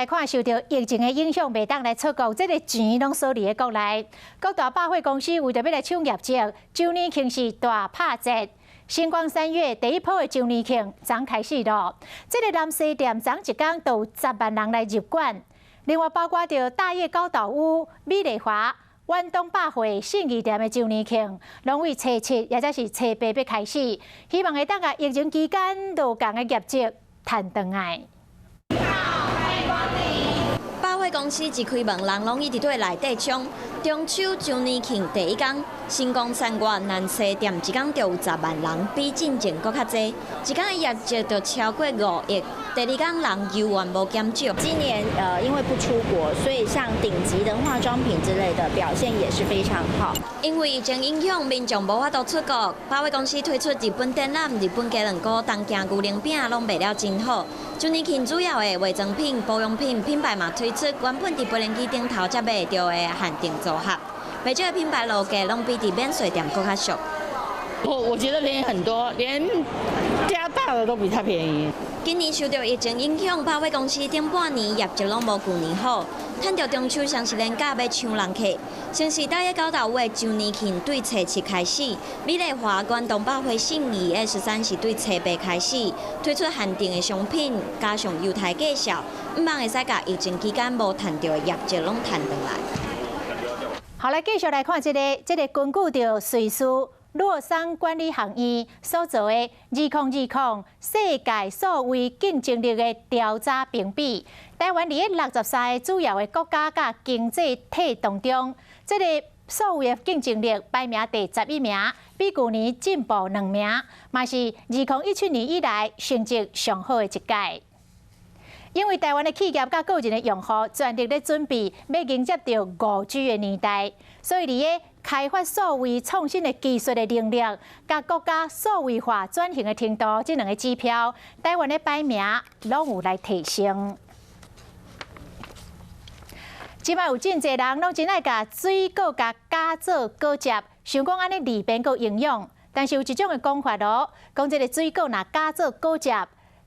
來看受著疫情的影響，袂當來出國，這个錢攏鎖佇咧國內。各大百貨公司為著欲來搶業績，周年慶是大拍折。新光三越第一波的周年慶昨開始囉，這个南西店昨一工就有10萬人來入館。另外包括著大葉高島屋、美麗華、遠東百貨、信義店的周年慶，攏為初七抑者是初八欲開始，希望會當共疫情期間落降的業績趁轉來。百貨公司一開門，人攏一直對內底衝。中秋週年慶第一工，新光三越南西店一工就有10萬人，比進前閣較濟。一工的業績就超過5億。第二工人猶原無減少。今年因為不出國，所以像頂級的化妝品之類的表現也是非常好。因為疫情影響，民眾無法度出國，百貨公司推出日本展覽、日本雞卵糕、東京牛奶餅，攏賣了真好。週年慶主要的化妝品、保養品品牌嘛推出原本佇飛輪機頂頭才買著的限定組合，袂少的品牌落價攏比佇免稅店閣較俗。我覺得便宜很多，連加大的都比它便宜。今年受著疫情影響，百貨公司頂半年業績攏無舊年好，趁著中秋雙十連假欲搶人客。先是大葉高島屋的週年慶對初七開始，美麗華、關東百貨、信義 S3是對初八開始推出限定的商品，加上優待介紹，向望會使共疫情期間無趁著的業績攏趁轉來。好，來繼續來看這个，這个根據著瑞士洛桑管理學院所做的2020世界數位競爭力的調查評比，台灣佇咧63个主要的國家佮經濟體當中，這个數位的競爭力排名第11名，比舊年進步2名，嘛是2017年以來成績上好的一屆。因為台灣的企業佮個人的用戶全力咧準備，欲迎接著5G 的年代，所以佇咧開發數位創新的技術的能力，佮國家數位化轉型的程度，這兩个指標，台灣的排名攏有來提升。這擺有真濟人攏真愛共水果共加做果汁，想講按呢利便閣營養，但是有一種的講法囉，講這个水果若加做果汁，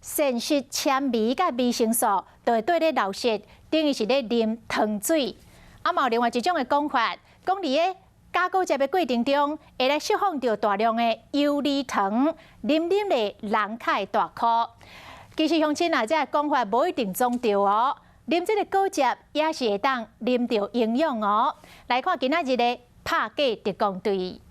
膳食纖維佮維生素就會綴咧流失，等於是咧啉糖水。啊，嘛有另外一種的講法，講佇咧加果汁的過程中，會來釋放著大量的游離糖，啉啉咧人較會大箍。其實鄉親啊，這个講法無一定總對哦。啉這个果汁也是會當啉著營養哦。來看今仔日的拍假特工隊。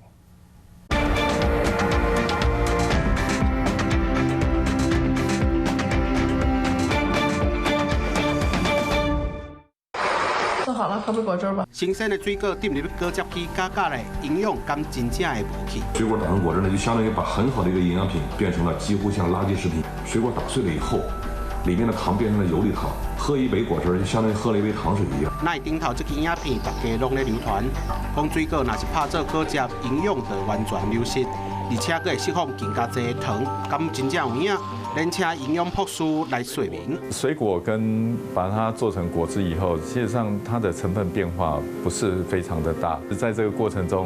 做好了，喝杯果汁吧。新鮮的水果浸入果汁機加加咧，營養敢真正會無去？水果打成果汁呢，就相當於把很好的一個營養品變成了幾乎像垃圾食品。水果打碎了以後，裡面的糖變成了游離糖，喝一杯果汁就相當於喝了一杯糖水一樣。那頂頭這支影片，大家攏咧流傳，講水果若是拍做果汁，營養就完全流失，而且閣會釋放更加濟糖，敢真正有影？連請營養博士來說明。水果跟把它做成果汁以後，事實上它的成分變化不是非常的大，在這個過程中。